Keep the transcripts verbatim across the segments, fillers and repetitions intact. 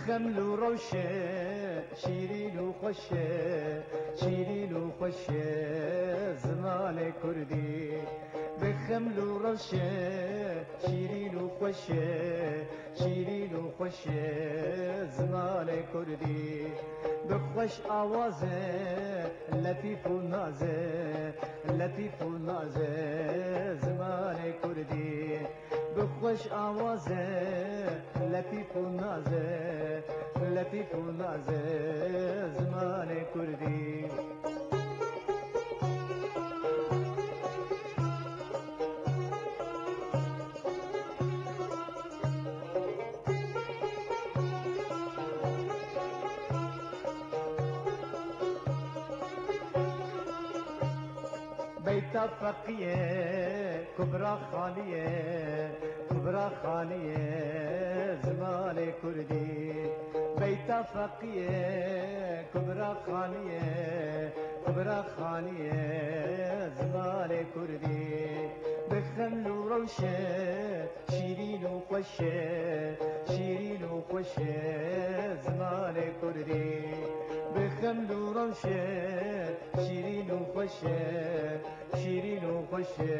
Xeml û rewşe, şîrîn û xweşe, şîrîn û xweşe zimanê kurdî. Bi xeml û rewşe, şîrîn û xweşe, şîrîn û xweşe zimanê kurdî. Bi xweş awaze, letîf û naze, letîf û naze zimanê kurdî. Bi xweş awaze, letîf û naze, letîf û naze zimanê kurdî. Beyta Feqiyê, Kubra Xaniyê, Kubra Xaniyê zimanê kurdî. Beyta Feqiyê, Kubra Xaniyê, Kubra Xaniyê zimanê kurdî. Bi xeml û rewşe, şîrîn û xweş e, şîrîn û xweş e zimanê kurdî. Bi xeml û rewş e, şîrîn û xweş e, şîrîn û xweş e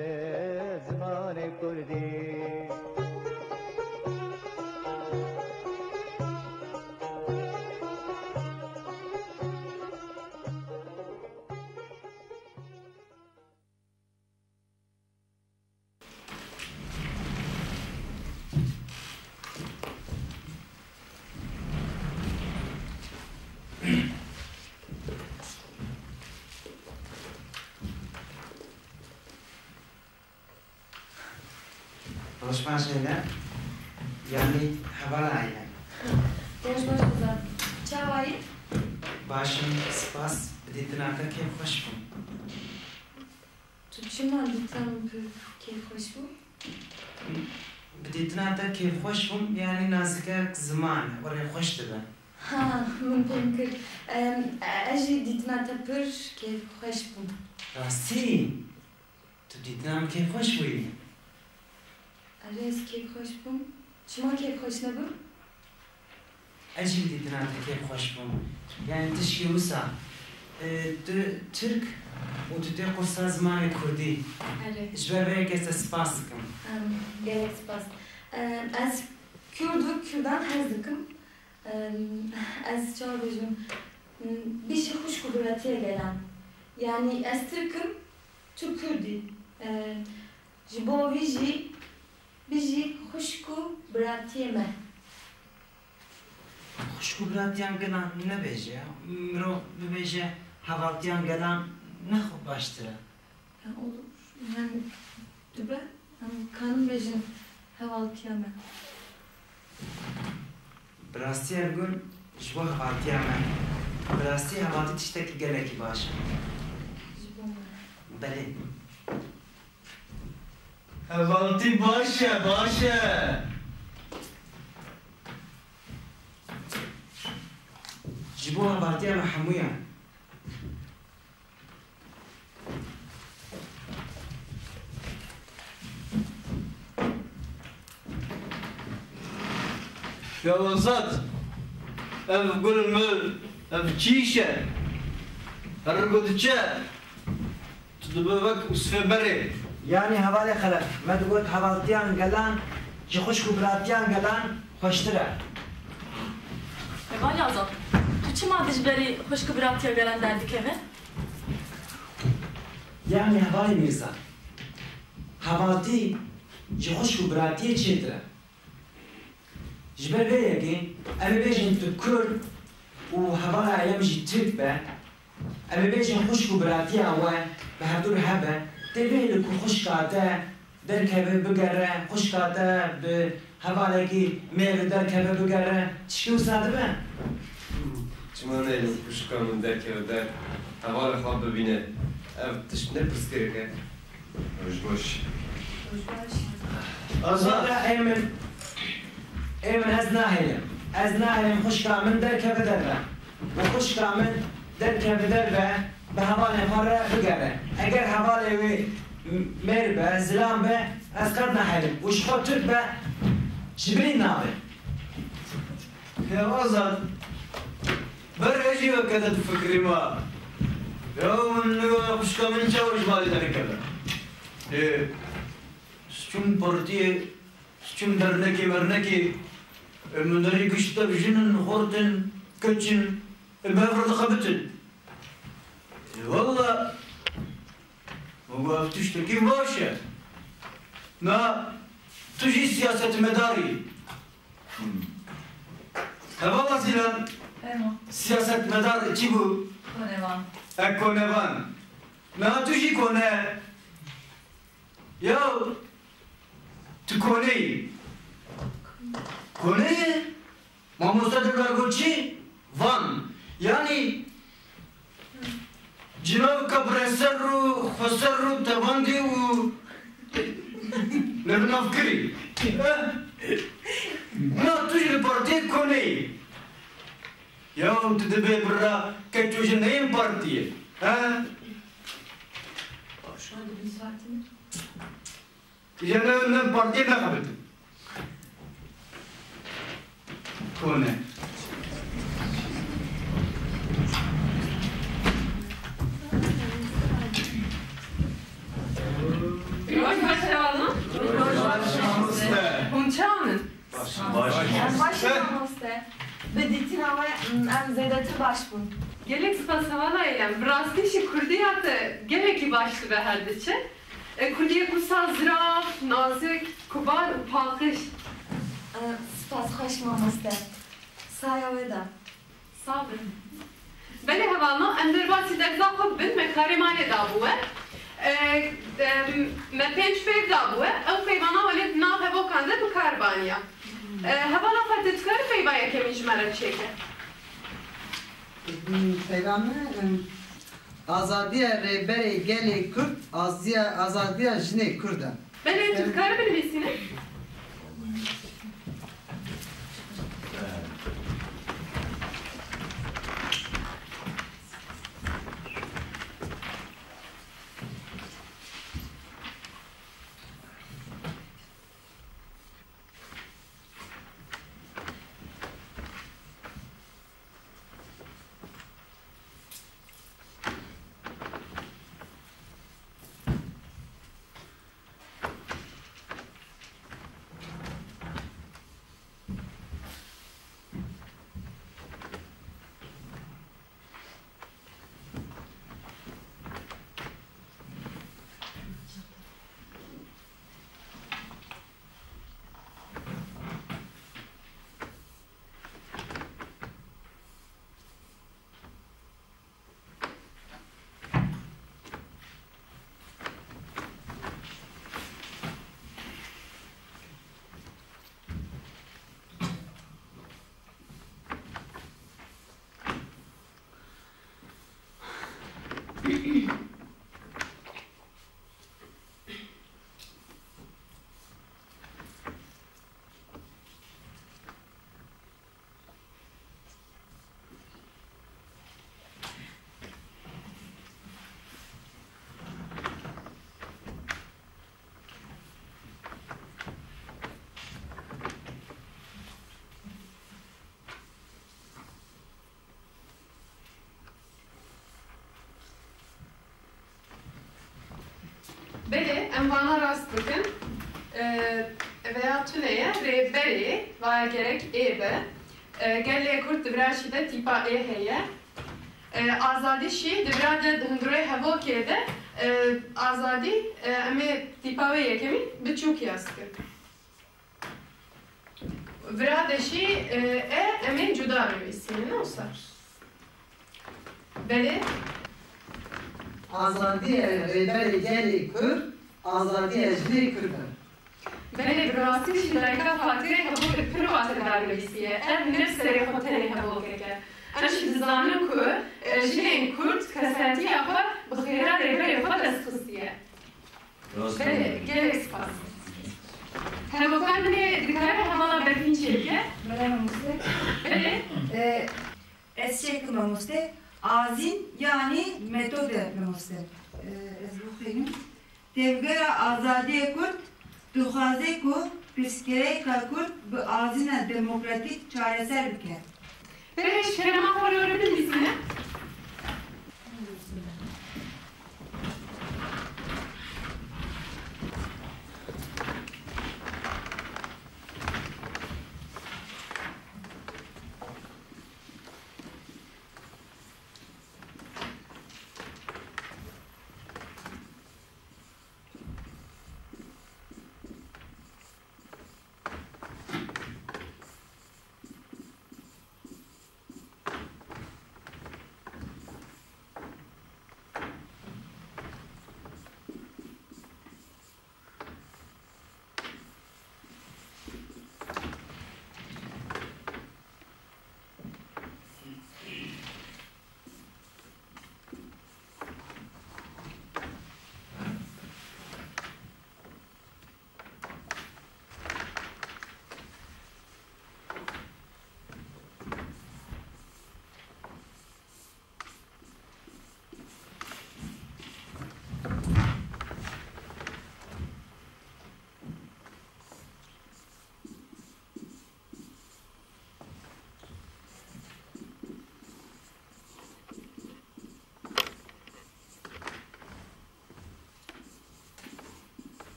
zimanê kurdî. Roj baş Eylem. Yanî hevala Eylem. Roj baş Azad. Çawa yî? Baş im, spas. Bi dîtina te kêfxweş bûm. Tu çima dîtina min pir kêfxweş bû? Bi dîtina te kêfxweş bûm, yanî nazikek ziman e, û rê xweş dibe. Ha, min fêm kir. Em, ez jî dîtina te pir kêfxweş bûm. Rastî? Tu dîtina min kêfxweş bûyî? Erê, ez kêfxweş bûm. Çima kêfxweş nebim? Ez jî bi dîtina te kêfxweş bûm. Yanî tişkî wisa, e, tu Tirk û tu tê qursa zimanê Kurdî. Erê. Ji ber vê yekê ez te spas dikim. Em, gelek spas. Em, ez Kurd û Kurdan hez dikim. Em, ez çawa bêjim, em, bijî xwişk û biratiyê gelan. Yanî ez Tirk im, tu Kurd î. Em, ji bo vî jî bijî xwişk û biratiyê me. Xwişk û biratiyan gelan nebêje ya. Mirov bibêje hevaltiyan gelan ne xwe baştir e. Ya olur. Yani dibe, em kanin bêjin hevaltiya me. Bi rastî Ergun, ji bo hevaltiya me. Bi rastî hevaltî tiştekî gelekî baş e. Ji bo me. Belê. Hevaltî baş e, baş e. Ji bo hevaltiya me hemûyan. Ya Azad, ev gul mil, ev çîş e. Her ku diçe, tu dibe wek Usfê berê. Yanî hevalê Xelef, me digot hevaltiyan gelan ji xwişk û biratiyan gelan xweştir e. Hevalê Azad, tu çima dijberî xwişk û biratiya gelan derdikeve? Yanî hevalê Mîrza, hevaltî ji xwişk û biratiyê çêtir e. Ji ber vê yekê em ê bêjin tu Kurd û hevala Eylem jî Tirk be, em ê bêjin xwişk û biratiya we bi hevdû re hebe, tê bihêle ku xwişka te derkeve bigere, xwişka te bi hevalekî mêr derkeve bigere, tişkî wisa dibe? Çima neynin xwişka min derkeve der, hevalê xwe bibîne? Ev tişt ne pirsgirêk e? Roj baş. Roj baş. Azad. Valla ê min, ê min ez nahêlim. Ez nahêlim xwişka min derkeve derve. Û xwişka min derkeve derve, bi hevalên xwe re bigere. Eger hevalê wê mêr be, zilam be, ez qet nahêlim. Û ji xwe Tirk be, ji bilî nabe. Ya Azad, ber ez jî weke te difikirî ma. Ya min niha xwişka min çawa ji malê derkeve? Ê, siçûm partiyê, siçûm dernekê mernekê, ê, min derî gişt tev jin in, xort in, keç in, ê, bi hev re dixebitin. Ê, walla, min got ev tiştekî baş e. Na, tu jî siyasetmedar î. Hevala Zîlan, Fermo. Siyasetmedar çi bû? Konevan. E, konevan. Niha tu jî kone. Ya, tu kone yî. Kone yî? Mamoste Dilber got çi? Van. Yanî, Cinavka bireser û xweser û tevandî û nevinavkirî. Eh? Na tu jî li partiyê koneyî. Ya tu dibê birra ke tu ji neyên partiyê. He? Îja ne, ne partiyê nexebitin. Kone. Roj baş hevalno. Roj baş mamoste. Hûn çawan in? Baş, baş. Baş mamoste. Bi dîtina we, em zêdetir baş bûn. Gelek spas hevala Eylem. Bi rastî jî kurdiya te gelekî baş dibe her diçe. E, kurdiyek wisa zirav, nazik, kubar û paqij. E, spas xweş mamoste. Saya we de. Sax bin. Belê hevalno, em derbasî derza xwe bibin, me karê malê dabû we. E, e, me pênc peyv dabû we, ew peyvana welê di nav hevokan de bi kar baniya. E, hevala xwe tu dikarî peyva yekemîn ji me re çêke? Peyva min, e, Azadiya Rêberê Gelê Kurd, aziya, azadiya jinê Kurd e. Belê, tu dikarî binivîsînî? Belê, em vana rast bikin. Ee, veya tune ye, rêberê, vaya gerek ê be. Ee, gelê Kurd di vira jî de tîpa ê heye. Ee, azadî jî di vira de di hundirê hevokê de, ee, azadî, ee, em ê tîpa wê yekemîn bi çûk yaz bikin. Vira de jî, e, e, em ê cuda binivîsînin, ne wisa? Belê. Azadiye rêberê gelê Kurd, azadiye jinê Kurd e. Belê, bi rastî jî dayika Fatihê hevokê pir watedar nivîsiye. Ev ne bi serê xwe tenê hevokek e. Em jî dizanin ku, e, jinên Kurd kesayetiya xwe bi xêra rêberê xwe dest xistiye. Belê, gelek spas. Hevokan me dikare hevala Berfîn çêbike? Belê mamoste. Belê. E, ez çêkim mamoste. Azîn yanî metode mamoste. E, ez bixwînim. Tevgera Azadiyê Kurd dixwaze ku pirsgirêka Kurd bi azîna demokratîk çareser bike. Belê, ji kerema xwe re binivîsîne.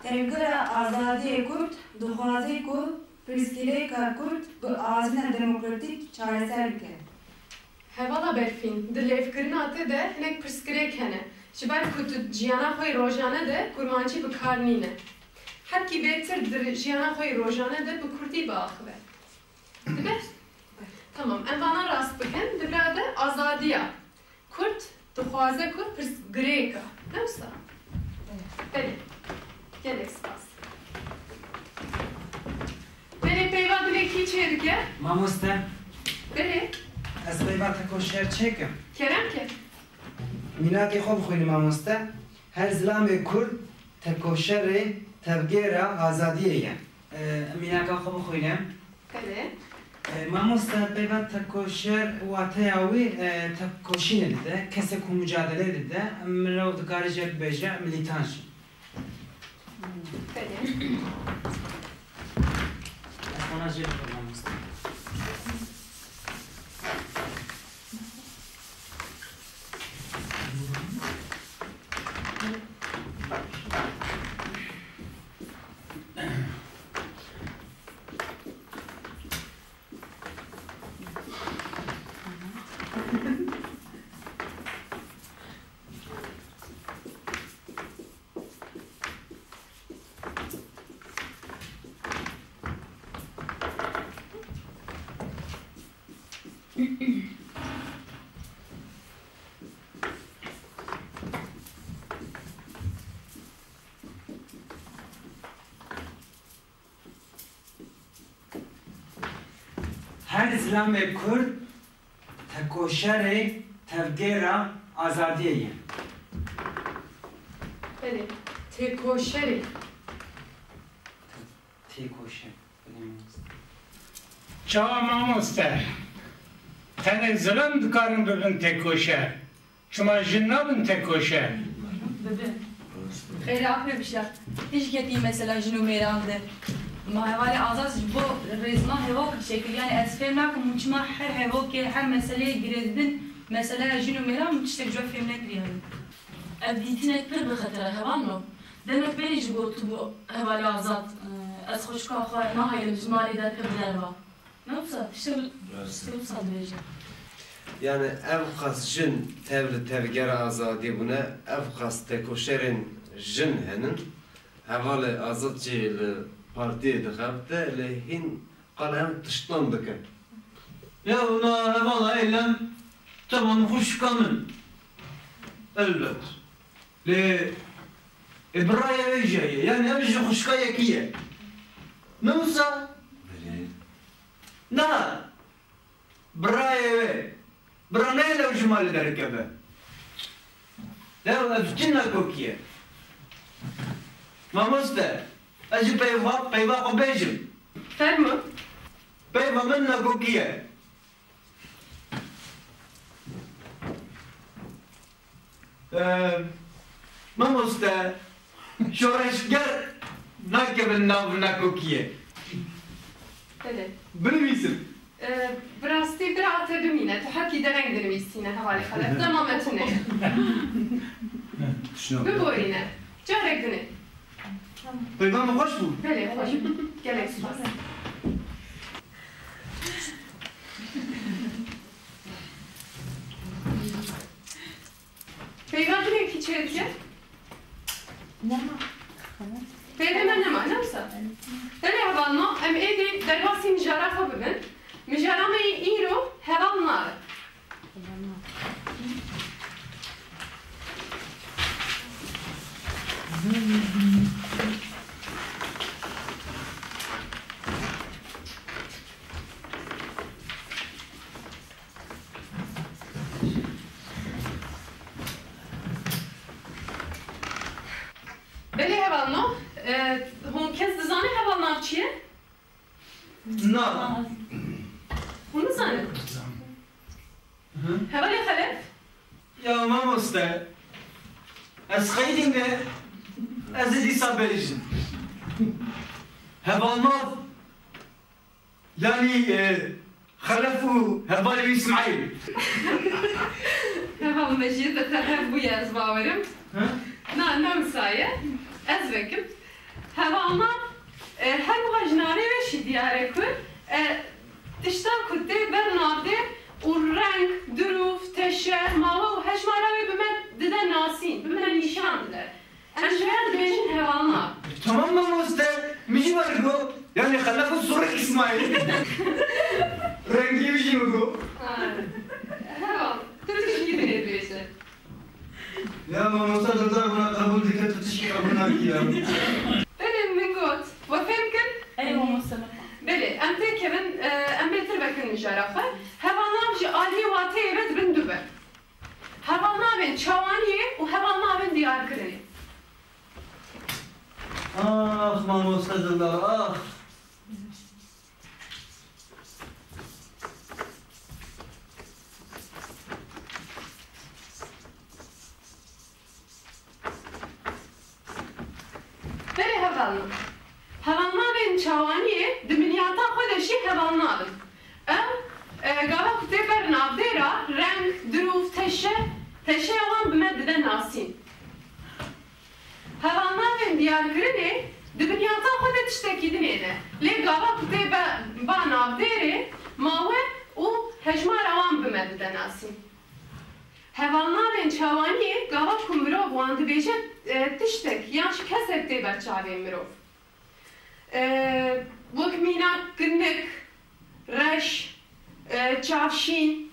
Tevgera Azadiyê Kurd dixwaze ku pirsgirêka Kurd bi azîna demokratîk çareser bike. Hevala Berfîn, di lêvkirina te de hinek pirsgirêk hene. Ji ber ku tu di jiyana xwe yê rojane de kurmancî bi kar nîne. Hebkî bêtir di jiyana xwe yê rojane de bi kurdî biaxive. Dibe? Tamam, em vana rast bikin. Di vira de azadiya Kurd dixwaze ku pirsgirêka. Ne wisa? Belê. Gelek spas. Belê, peyva dilê kî çêdike? Mamoste. Belê. Ez peyva tekoşer çêkim. Kerem ke. Mînakê xwe bixwînim mamoste. Her zilamê Kurd tekoşerê tevgera azadiyê ye. E, mînaka xwe bixwînim. Belê. E, mamoste, peyva tekoşer wateya wî, e, tepkoşînê dide, kesê ku mucadelê dide, mirov dikare jê bibêje milîtan jî. Belê. Ez vana jê bixwim, mamoste. Her zilamê Kurd tekoşerê tevgera azadiyê ye. Belê, têkoşerê. Têkoşer. Çawa mamoste? Tenê zilam dikarin bibin têkoşer. Çima jin nabin tekoşer? Bibin. Xeyr, afe bişa. Tişketî mesela jin û mêran de. Ma hevalê Azad ji bo rêzma hevok şekil, yani ez fêm nakim û çima her hevokê, her meseleyê girêdibin, meseleya jin û mêran û tiştek ji we fêm nekirî yani. Ev dîtinek pir bi xeter e, hevalno. Demek berî jî gotibû hevalê Azad, e, ez xwişka xwe nahêlim ji malê derkeve derva. Ne wisa, tiştê, tiştê wisa dibêje. Yani ev qas jin tev li tevgera azadiyê bûne, ev qas tekoşerên jin henin. Hevalê Azad jî li partiyê dixebite, lê hîn qala ev tiştan dikin. Ya wina hevala Eylem temam xwişka min. Elbet. Lê, ê, birayê wê jî heye. Yani ev ji xwişka yekî ye. Ne wisa? Belê. Na, birayê wê. Bira neyê lew ji malê derkeve. Lew ev cina kokî ye. Mamoste, ez jî peyva, peyva xwe bêjim. Fermo. Peyva min nakokî ye. Ee, mamoste, şoreşger nakevin nav nakokiyê. Belê. Binivîsim. Ee, bi rastî bira te bimîne, tu hekî dereng dinivîsîne hevalê Xelef, dema me tune. Şuna. Biborîne. Carek dinê. Peyva min xweş bû. Belê, xweş bû. Gelek spas. Peyva dilekî çêdiket? Nema. Peyva me nema, ne wisa? Belê hevalno, em êdî derbasî mijara xwe bibin. Mijara me yê îro heval navê. Belê hevalno, e, hûn kes dizane heval nav çi ye? Na. Hûn nizanin? Hı. Hevalê Xelef? Ya mamoste, ez xeyrî me, ez ê dîsa bêjim. Heval nav, yanî, e, Xelef û hevalê wî Îsmaîl. Heval me jî bi te hev bûye, ez bawerim. Hı? Na, ne wisa ye. Ez vekim. Hevalna, e, her wiha ji navê wê jî diyar e ku, e, tişta ku tê ber navdêr û reng, dirûv, teşe, mawe û hejmara wê bi me dide nasîn, bi me nîşan dide. Em ji we re dibêjin hevalna. Tamam mamoste, min jî were got. Yanî Xelef û Surek Îsmaîl. Rengî wî jî min got. Ha. Heval, tu tişkî dinê dibêje. Ya mamoste, dildar bûna qebûl dike, tu tişkî qebûl nakî ya. Belê, min got. We fêm kir? Erê, mamoste, min fêm. Belê, em têkevin, e, em bêtir vekin mijara xwe. Hevalnav ji aliyê wateyê ve dibin du behr. Hevalnavên çawaniyê û hevalnavên diyarkirinê. Ax, mamoste dildar, ax. Berê hevalno. Hevalnavên çawaniyê di binyata xwe de jî hevalnav in. Ew, e, gava ku tê ber navdêra, reng, dirûv, teşe, teşeya wan bi me dide nasîn. Hevalnavên diyarkirinê di binyata xwe de tiştekî dinê ne. Lê gava ku tê be, ba navdêrê, mawe û hejmara wan bi me dide nasîn. Hevalnavên çawaniyê gava ku mirov wan dibêje, e, tiştek yan jî kesek tê ber çavên mirov. E, wek mînak kinik, reş, e, çavşîn.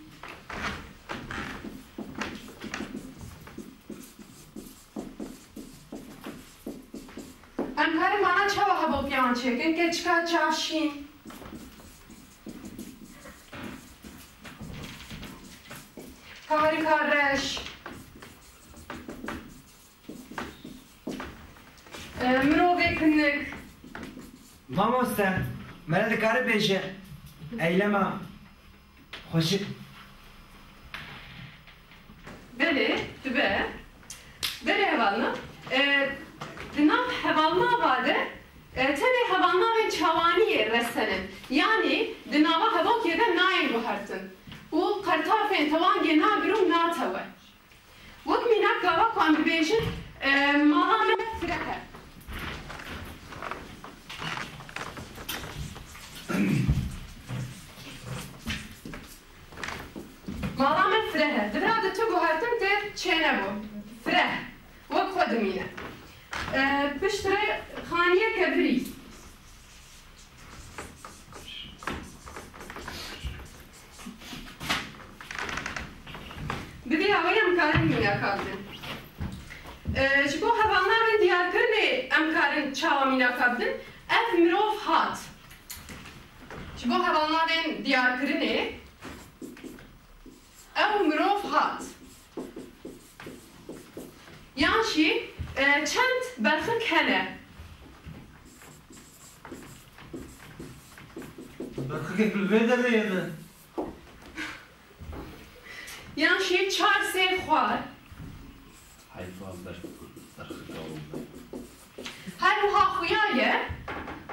Em karin mana çawa hevok yan çêkin, keçika çavşîn. Karika reş. E, mirovê kinik. Mamoste, me re dikare bêje, eylema xweşik. Belê, dibe. Belê hevalna. E, di nav hevalnava de, e, tenê hevalnavên çawaniyê resen in. Yanî di nava hevokê de nayên guhertin. Û qertafên tewangê nagir û natewe. Wek mînak gava ku em dibêjin, e, mala me fireh e. Mala me fireh e. Di vira de tu guhertin tê çênebû. Fireh. Wek xwe dimîne. E, piştre xaniyeke virî. Bi vî awayî em karin mînaka bidin. E, ji bo hevalnavên diyarkirinê em karin çawa mînaka bidin? Ev mirov hat. Ji bo hevalnavên diyarkirinê ew mirov hat. Yan jî, E, çend berxik hene? Berxikek li vê derê ye ne? Yan jî çar sê xwar. Heyfa ber-, berxika wan be. Her wiha xuya ye,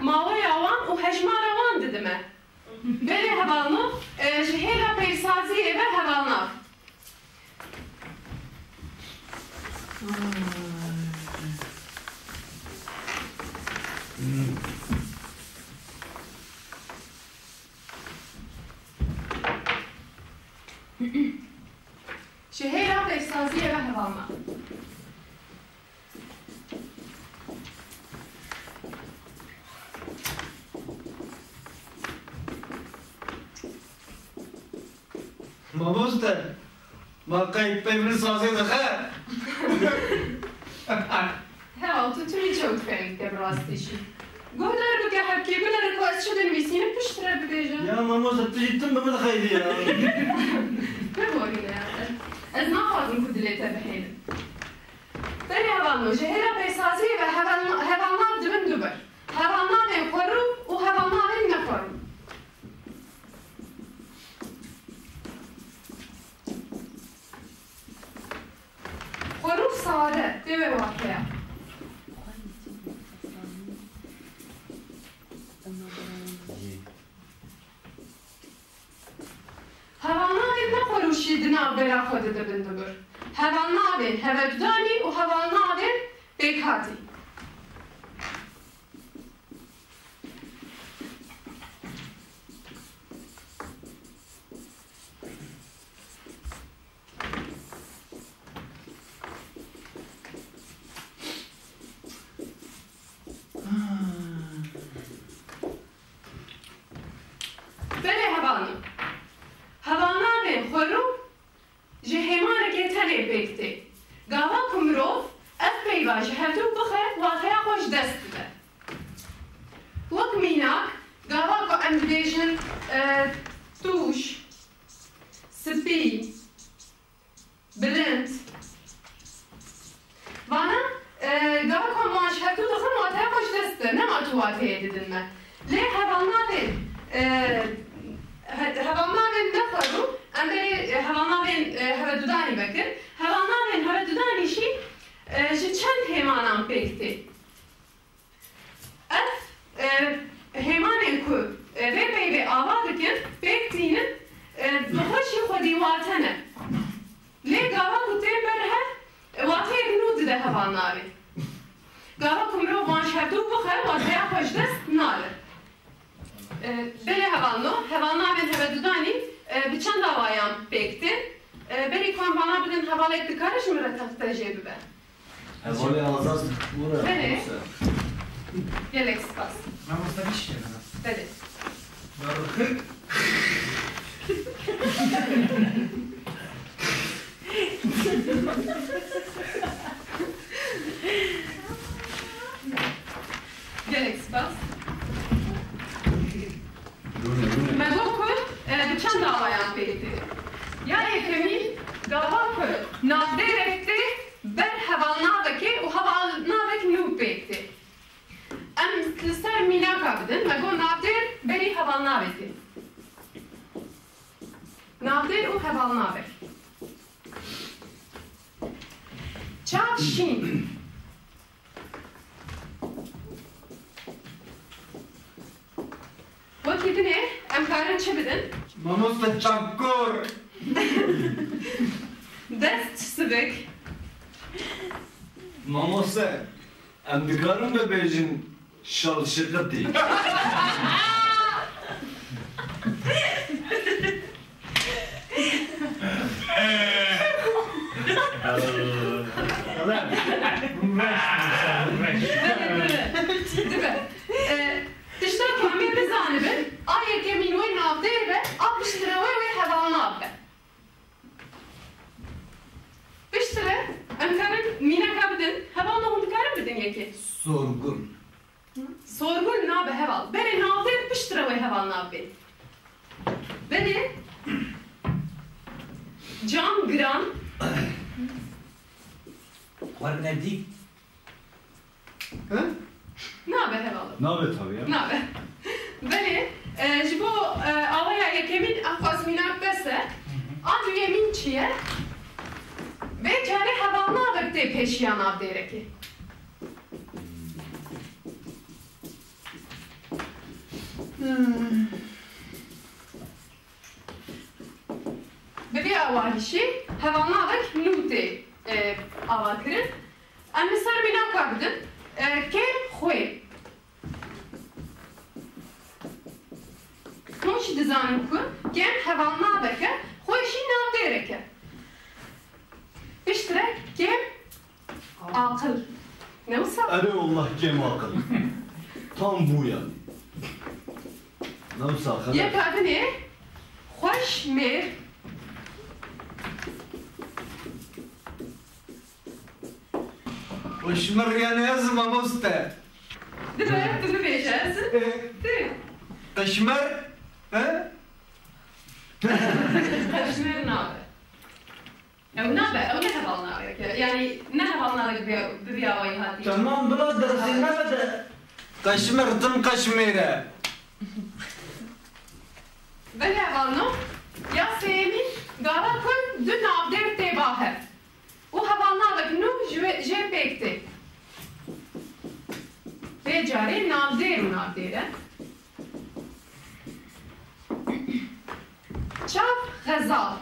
maweya wan û hejmara wan didime. Belê hevalno, e, ji hêla pêksaziyê ve hevalnav. Ji hêla pêksaziyê ve hevalnav. Mamoste, ma qey peyvîn sazê dixe? Heval, tu timî çewt fêm dike bi rastî jî. Guhdar bike hebkê, binêre ku ez çi dinivîsînim piştre bibêje. Ya mamoste, tu jî tim bi min xeylî ya. Biborîne ya. Ez naxwazim ku dilê te bihêlim. Belê hevalno, ji hêla pêksaziyê ve heval-, hevalnav dibin du bir. Hevalnavên xwerû û hevalnavên nexwerû. Xwerû sade, tê wê wateya. Hevalnavên nexwerû jî di navbera xwe de dibin du bir. Hevalnavên hevedudanî û hevalnavên pêkhatî. Belê hevalno. Hevalnavên xwerû ji hêmanekê tenê pêk tê. Gava ku mirov ev peyva ji hevdû bixe, wateya xwe ji dest dide. Wek mînak, gava ku em dibêjin, e, tûj, spî, bilind. Vana, e, gava ku em wan ji hevdû dixin, wateya xwe ji dest dide. Nema tu wateyê didin me. Lê hevalnavên, e, he-, hevalnavên nexwerû, em berê, e, hevalnavên, e, hevedudanî vekin. Hevalnavên hevedudanî jî, e, ji çend hêmanan pêk tê. Ev, e, hêmanên ku, e, vê peyvê ava dikin, pêk tînin, e, bi xwe jî xwedî wate ne. Lê gava ku tên ber hev, e, wateyek nû dide hevalnavê. Gava ku mirov wan ji hevdû bixe, wateya xwe ji dest nade. E, belê hevalno, hevalnavên hevedudanî, e, bi çend awayan pêk tên. E, berî ku em vana bidin, hevalek dikare ji min re texte jê bibe. Hevalê azad bûne. Belê. Gelek spas. Mamoste, tiştê bide. Belê. Berxik. Gelek spas. Me got ku, e, bi çend awayan pêk tê. Ya yekemîn, gava ku navdêrek tê ber hevalnavekê û hevalnavek nû pêk tê. Em li ser mînaka bidin, me got navdêr berî hevalnavê tê. Navdêr û hevalnavek. Çav şîn. Wekî dinê em karin çi bidin? Mamoste çavkor. Dest sivik. Mamoste, em dikarin bibêjin şal şiqitî. Dibe. E, tişta ku em ê bizanibin, a yekemîn wê navdêr be, a piştre wê wê hevalnav be. Piştre em karin mînaka bidin, hevalno hûn dikarin bidin yekê. Sorgun. Sorgun nabe heval. Belê navdêr piştre wê hevalnav bê. Belê cam giran. Xwernedî. He? Nabe hevala. Nabe tabii ya. Nabe. Belê, e, ji bo, e, awaya yekemîn axwaz mînak bes e. A duyemîn çi ye? Vê carê hevalnavek tê pêşiya navdêrekê. Hmm. Bi vî awayîşî hevalnavek nû tê, e, ava kirin. Em li ser mînaka bidin. E, kêm xwê. Hûn jî dizanin ku kêm hevalnavek e, xwê jî navdêrek e. Piştre kêm aqil. Ne wisa? Erê wallah kêm aqil. Tam bû yani. Ne wisa xeber? Yeka dinê xweş mêr. Xweşmir yani ez mamoste. Dibe, tu bibêje ez. Ê. Dibe. Qeşmer, he? Qeşmer nabe. Ew nabe, ew ne hevalnavek e. Yani ne hevalnavek bi, bi vî awayî hatî. Tamam, bila dersê nebe de. Qeşmer, tim qeşmêr e. Belê hevalno, ya sêyemîn gava ku du navdêr tê ba hev. Û hevalnavek nû ji wê, jê pêk tê. Vê carê navdêr û navdêr e. Çav xezal.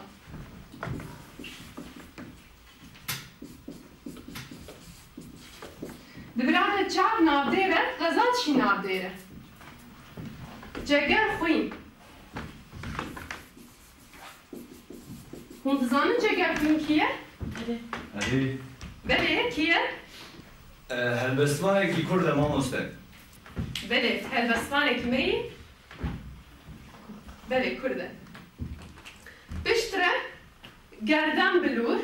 Di vira de çav navdêr e, xezal jî navdêr e. Ceger xwîn. Hûn dizanin ceger xwîn kî ye? Erê. Belê, kî ye? E, helbestvanekî kurd e, mamoste. Belê, helbestvanekî me yî. Belê, kurd e. Piştre gerden bilûr.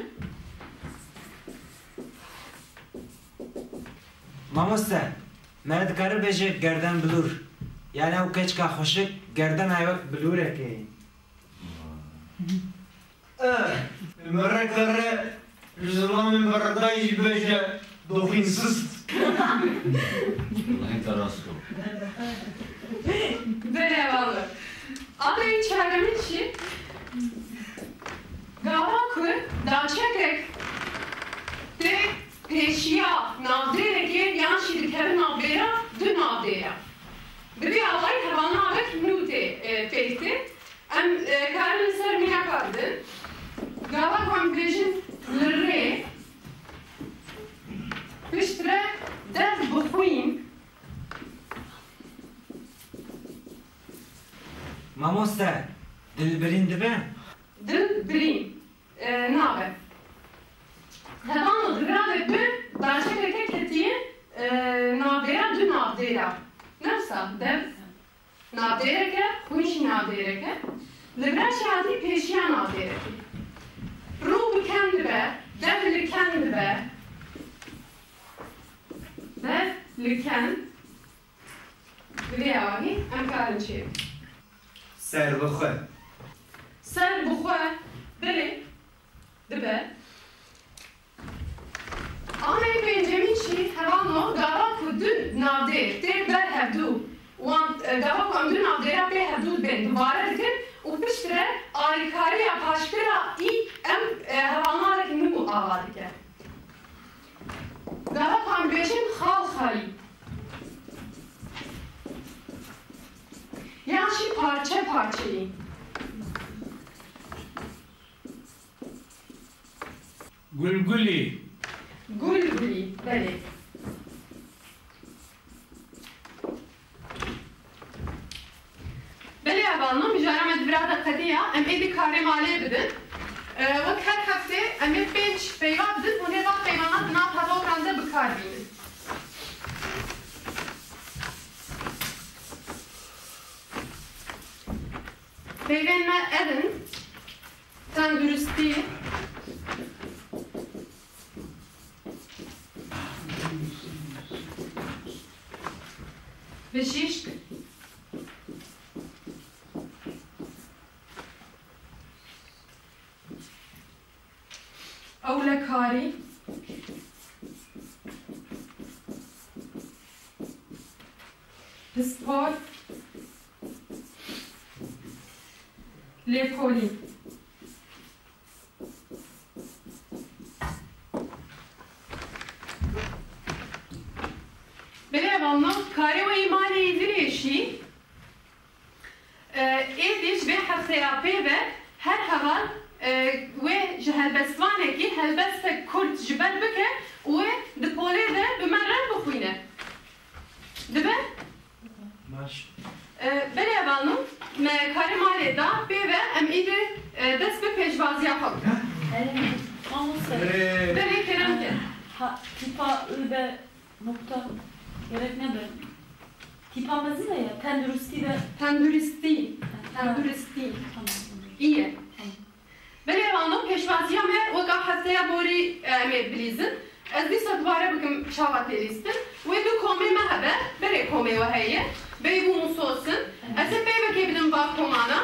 Mamoste, me dikare bêje gerden bilûr. Yani ew keçika xweşik gerdena ew wek bilûrekê. Eh, mere kare ji zilamên beredayî jî bêje doxîn sist. Wallahî te rast got. Belê hevalno. Adayê çaremîn jî gava ku daçekek tê pêşiya navdêrekê yan jî dikeve navbêra du navdêra. Bi vî awayî hevalnavek nû tê, e, pêk tê. Em, e, karin li ser mînaka bidin. Gava ku em dibêjin li rê, piştre dev bixwîn. Mamoste, dilbirîn dibe? Dilbirîn, e, nabe. Hevalno, di vira de bi daçekeke ketiye, e, navbêra du navdêra. Ne wisa, dev. Navdêrek e, xwîn jî navdêrek e. Li vira jî hatî pêşiya navdêrekê. Rû bi ken dibe, dev li ken dibe. Dev li ken. Bi vê awahî em karin çêbikin. Ser bi xwe. Ser bi xwe. Belê. Dibe. Ameyê pêncemîn jî hevalno gava ku du navdêr tê ber hevdû wan, e, gava ku em du navdêra pê hevdû dibên dubare dikin û piştre alîkariya paşkira î em, e, hevalnavek nû ava dike. Gava ku em bêjin xal xalî. Yan jî parçe parçeyî. Gulgulî. Gulgulî, belê. Belê hevalno, mijara me di vira de qediya, em êdî karê malê bidin. E, wek her heftê em ê pênc peyva bidin, hûn ê van peyvana di nav hevalkan de bi kar bînin. Peyvên me ev in. Tenduristî. Bijîşk. Ewlekarî. Pispor, lêkolîn. Belê hevalno, karê wê yî malê yî virêşî. E, êdî ji vê hefteya pê ve her heval, e, wê ji helbestvanekî helbestek kurt ji ber bike û wê di polê de bi me re bixwîne. Dibe? Baş. E, belê hevalno, me karê malê da pê ve, em îdî, e, dest bi pêşvaziya xwe bikin. Mamoste. Belê, kerem ke. Ha, tîpa ü be nokta gerek nebe. Tîpa mezin e ya, tenduristî be. Tenduristî. Ha. Tenduristî. Tamam. İyi. Tamam. Belê hevalno, pêşvaziya me weka hefteya borî, e, em ê bilîzin. Ez dîsa dubare bikim çawa tê lîstin. Wê du komê me hebe, berê komê we heye. Beybûn û Sosin. Ez ê peyvekê bidim va komana.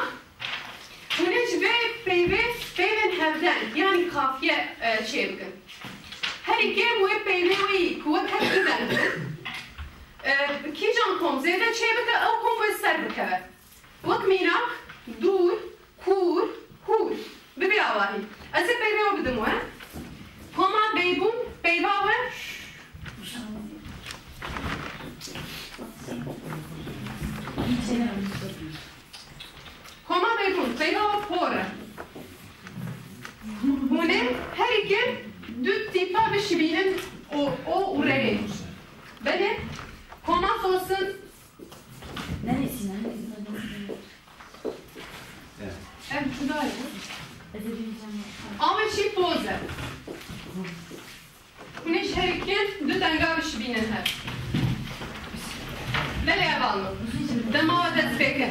Hûn ê ji vê peyvê peyvên hevdeng, yanî kafiye, e, çêbikin. Herî kêm wê peyvê wê yî ku wek hev du deng bin. E, kîjan kom zêde çêbike, ew kom wê ser bikeve. Wek mînak, dûr, kûr, hûr. Bi vî awahî. Ez ê peyvê we bidim we. Koma Beybûn, peyva we. Koma Beybûn, peyva we por e. Hûn ê herî kêm du tîpa bişibînin o, o û reyê. Belê, koma Sosin. Neresi, neresi? Ev cuda ye. Ez ê bînim. Ama çî poz e. Hûn ê ji herî kêm du denga bişibînin hev. Belê hevalno. Dema we dest pê ke.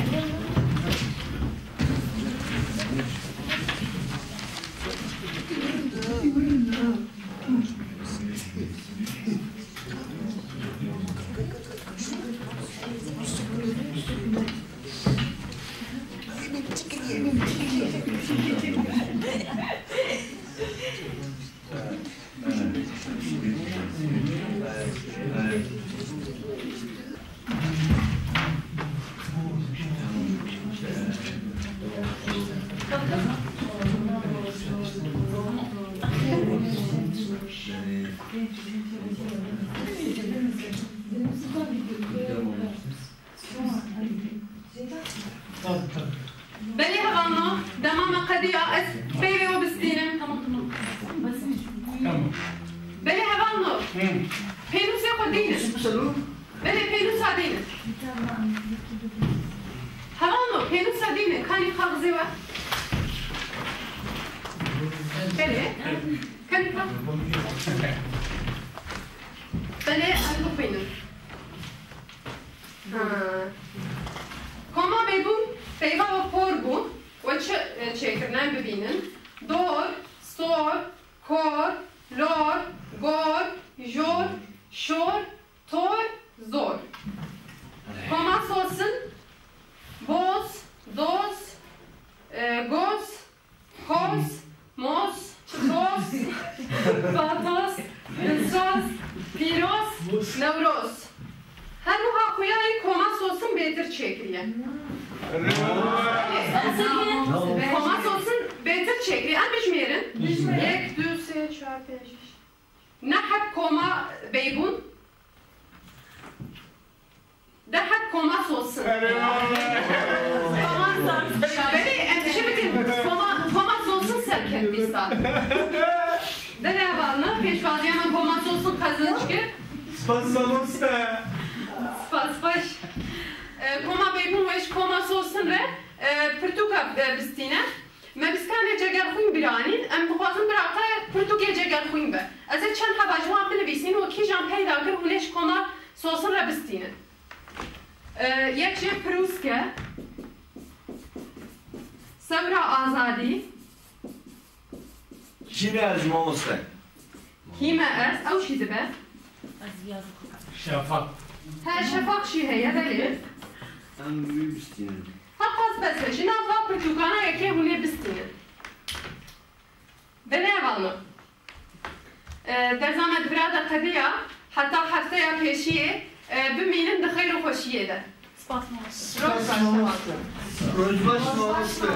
Belê hevalno, dema me qediya, ez peyvê we bistînim. Tamam, tamam. Tamam. Belê hevalno, pênûsê xwe dînin. Belê pênûsa dînin. Hevalno, pênûsa dînin. Kanî kaxizê we. Belê. Kanî kax. Belê, em bixwînin. Ha. Koma Beybûn peyva we por bû. We çi, e, çêkirine bibînin? Dor, sor, kor, lor, gor, jor, şor, tor, zor. Koma Sosin, boz, doz, e, goz, Koz, moz, çitoz, patoz, dilsoz, pîroz, newroz. Her wiha xuya yî koma Sosin bêtir çêkiriye. Koma Sosin bêtir çêkiriye. Em bijmêrin. Yek, du, sê, çar, pênc, şeş. Ne heb koma Beybûn. De heb koma Sosin. Belê, em çi bikin? Koma, koma Sosin serkevt dîsa. Belê hevalno, pêşwaziya me koma Sosin qezenc kir. Spas mamoste. Spas xweş. E, koma Beybûn wê ji koma Sosin re, e, pirtûka, e, bistîne. Me bîskanê Cegerxwîn bîr anîn, em dixwazin bira te pirtûkê Cegerxwîn be. Ez ê çend heba ji wan binivîsînim û kîjan peyda kir hûn ê ji koma Sosin re bistînin. E, yek jê Pirûsk e, Sewra Azadî. Kî me ez mamoste? Kî me ez, ew jî dibe. Şefaq. He, Şefaq jî heye, belê. Em wî bistînin. Heqas bes e, ji nav va pirtûkana yekê hûn ê bistînin. Belê hevalno. E, dersa me di vira de qediya, heta hefteya pêşiyê, e, bimînin di xeyr û xweşiyê de. Spas mamoste. Roj baş mamoste. Roj baş mamoste.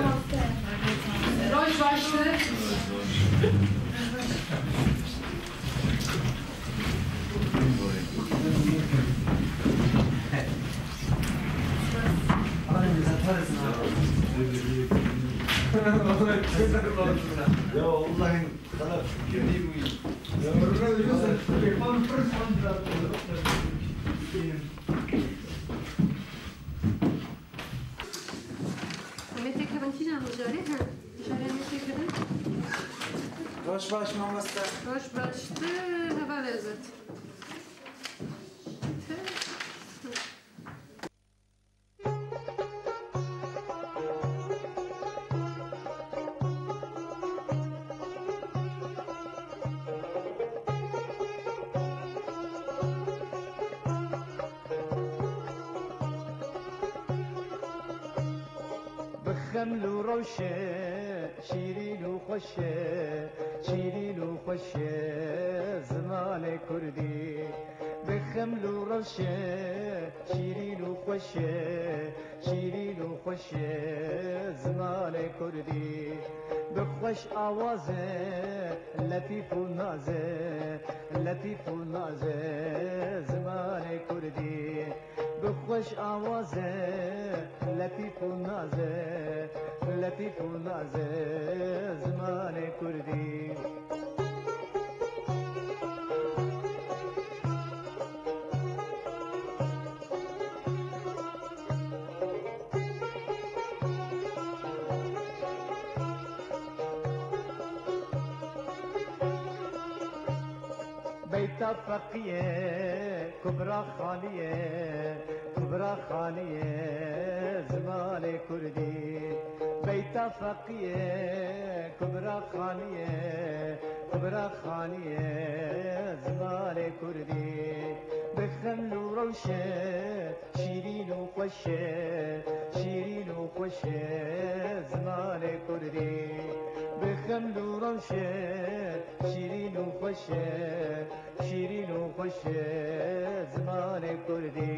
Roj baş mamoste. Roj baş. Ya Allah'ın sana kemiği bu. Em ê têkevin kîjan mijarê he? Mijarê em ê têkevin. Roj baş mamoste. Roj baş. Tu hevalê ez et. Bi xeml û rewşe, şîrîn û xweş e, şîrîn û xweş e zimanê kurdî. Bi xeml û rewşe, şîrîn û xweş e, şîrîn û xweş e zimanê kurdî. Bi xweş awaz e, letîf û naz e, letîf û naz e zimanê kurdî. Bi xweş awaz e, letîf û naz e, letîf û naz e zimanê kurdî. Beyta Feqî ye, Kubra Xanî ye, Kubra Xanî ye zimanê kurdî. Beyta Feqî ye, Kubra Xanî ye, Kubra Xanî ye zimanê kurdî. Bi xeml û rewşe, şîrîn û xweş e, şîrîn û xweş e zimanê kurdî. Bi xeml û rewşe, şîrîn û xweş e, şîrîn û xweş e zimanê kurdî.